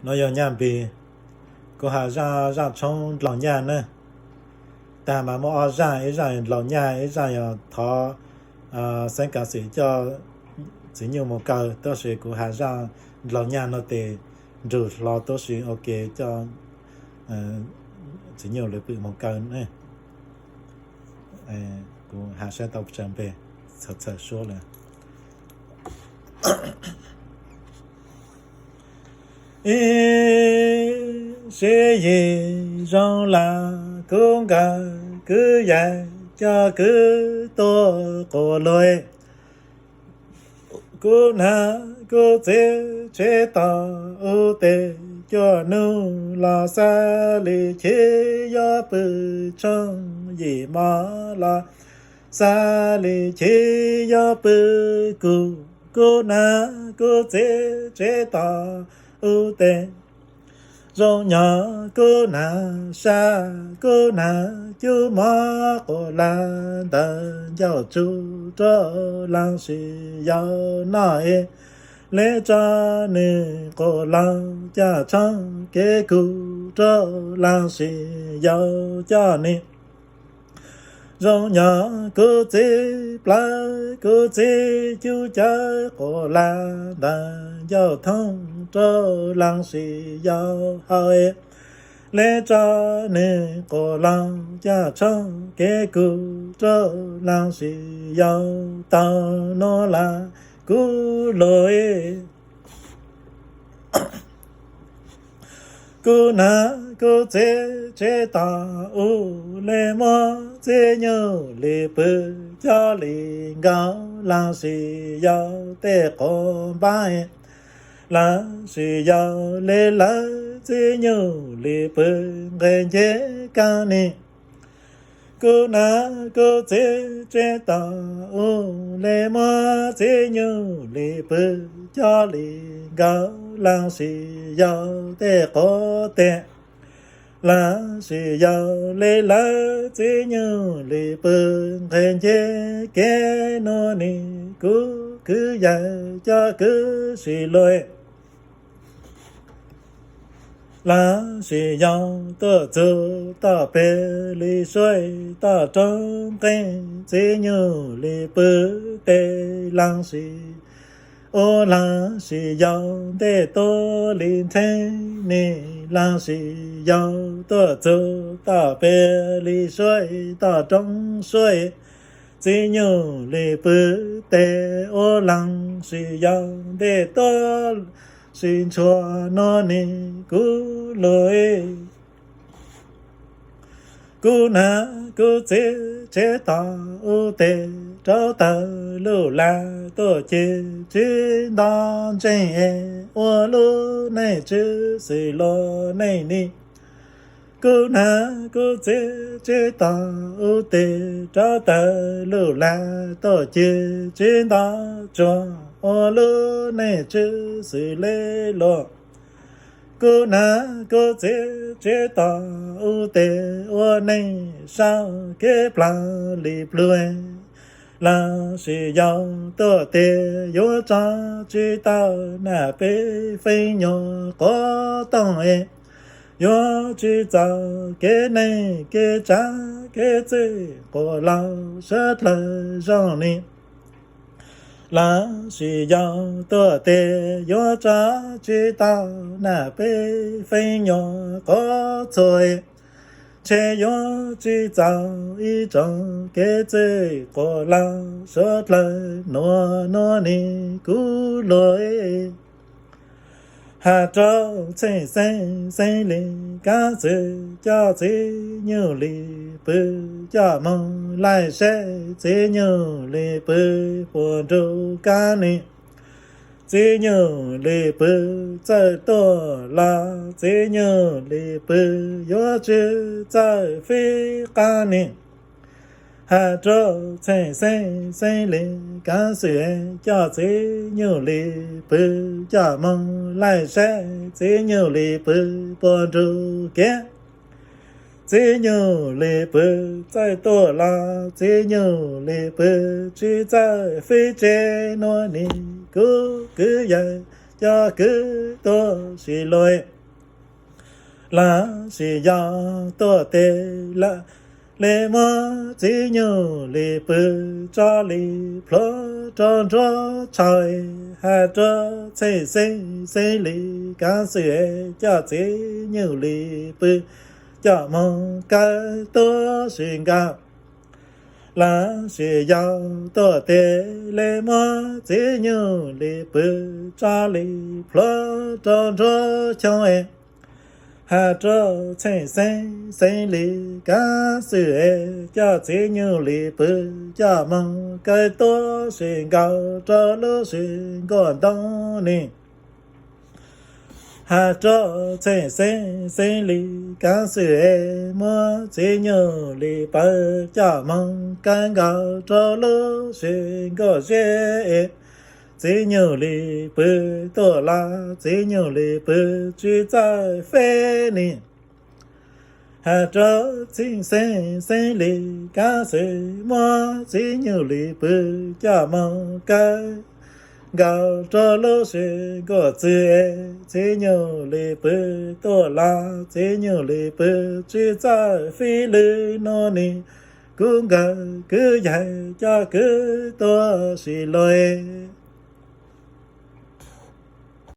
No yog Nyaj Npis, kuv has zaj, zaj tshoob ndlaug nyaj na. Tag mas muaj ob zaj, ib zaj yog ndlaug nyaj, ib zaj yog thov xeeb kav xwm coj Txiv Nyuj mus kaw, tab sis kuv has zaj ndlaug nyaj no tes nrug hlo tub si ua ke coj Txiv Nyuj lwm pwg mus kaw ne. Kuv has saib tau tsaws npe, txhawm txhawm suab lawm. Ib sib yim zoo lawm kuv nkawm kwv yaim coj kwv tuaj quas luag. Kuv nam kuv txiv tsev tos ua tes cuaj nub los xab li chib yob pw tshooj, yim mos los xab li chib yob pw kuv. Kuv nam kuv txiv tsev tos ua tes zoo nyob kuv nam sab, kuv nam cub mov quas lag ntawm ncauj tsu rau leej sis yau noj es, le tso nws quas laug coj tshoob kev kuv rau leej sis yau coj nws. Zoo nyob kuv txiv plawv kuv txiv cub cawv quas lag ntawm ncauj thooj rau leej sis yau haus es, le tso nws quas laug coj tshoob kev kuv rau leej sis yau tau nuav lawm kuv luag. Kuv nam kuv txiv tsev tos ua le muab Txiv Nyuj Lis pw coj li nkaus leej sis yau tej quas npab, leej sis yau le lawv Txiv Nyuj Lis pw nqes nce kaab nim. Kuv nam kuv txiv tsev tos ua le muab Txiv Nyuj Lis pw coj li nkaus leej sis yau tej quas tes, leej sis yau le lawv Txiv Nyuj Lis pw nqes nce kev nuav nim kuv kwv yaig coj kwv sis luag. Leej sis yau tuaj txug toj peg li suav toj roob nqeeb, Txiv Nyuj Lis pw tes leej sis ua leej sis yau ntej tuab li nrheeb nim, leej sis yau tuaj txug toj peg li suav toj roob suav, Txiv Nyuj Lis pw tes ua leej sis yau ntej tuab si ntshua nuav nim kuv luag. Kuv nam kuv txiv tsev tos ua tes rauv taws luj lag tuaj ceg tsib nto ntseeg es ua lub neej tswv xwm luag neej nim. Kuv nam kuv txiv tsev tos ua tes rauv taws luj lag tuaj ceg tsib nto tsuag ua lub neej tswv xwm le luag. Kuv nam kuv txiv tsev tos ua tes ua neej saum kev plaws li pluag, leej sis yau tuaj tes yuav tso tsis tau nam peb feeb nyuag quav tooj es, yuav tsis txaus kev neej kev tsav kev txwj quas laug suav dlawg zoo ni. Leej sis yau tuaj tes yuav tso tsis tau nam peb feeb nyuag quav txuas, ntshe yuav tsis txaus ib tsoom kev txwj quas laug suav dlawg nuav nuav ni kuv luag. Has rau txheej xeeb, xeeb li kav xwm coj Txiv Nyuj Lis pw, coj moog laij saib Txiv Nyuj Lis pw puas nrug kav ni. Txiv Nyuj Lis pw txawj tuaj los Txiv Nyuj Lis pw yuav tsis txawj fib qab ni. Has rau txheej xeeb, xeeb li kav xwm coj Txiv Nyuj Lis pw, coj moog laij saib Txiv Nyuj Lis pw puas nrug kev. Txiv Nyuj Lis pw txawj tuaj los Txiv Nyuj Lis pw tsis txawj fib tsev nuav ni kuv kwv yawg coj kwv tuaj sis luag, los sis yau tuaj tes lawm, li muab txiv nyuj li pw tso li plhuav rau nruab tshauj, has rau txheej xeeb xeeb li kav xwm, coj txiv nyuj li pw coj moog kawg tuab si nkaus, los sis yau tuaj tes li muab txiv nyuj li pw tso li plhuav rau nruab xyoob, has rau txheej xeeb xeeb li kav xwm, coj txiv nyuj li pw coj moog kawg tuab si nkaus rau lub sij nkuaj ntoo ni, has rau txheej xeeb xeeb li kav xwm, muab txiv nyuj li pw coj moog kawg nkaus rau lub sij nkuaj zeb, txiv nyuj li pw tuaj los txiv nyuj li pw tsis txawj feb ni, has rau txheej xeeb xeeb li kav xwm, muab txiv nyuj li pw coj moog kawg nkaus rau lub sij nkuaj txwv, txiv nyuj li pw tuaj los txiv nyuj li pw tsis txawj feb lwm nub ni, kuv nkawd kwv yaig coj kwv tuaj sis luag,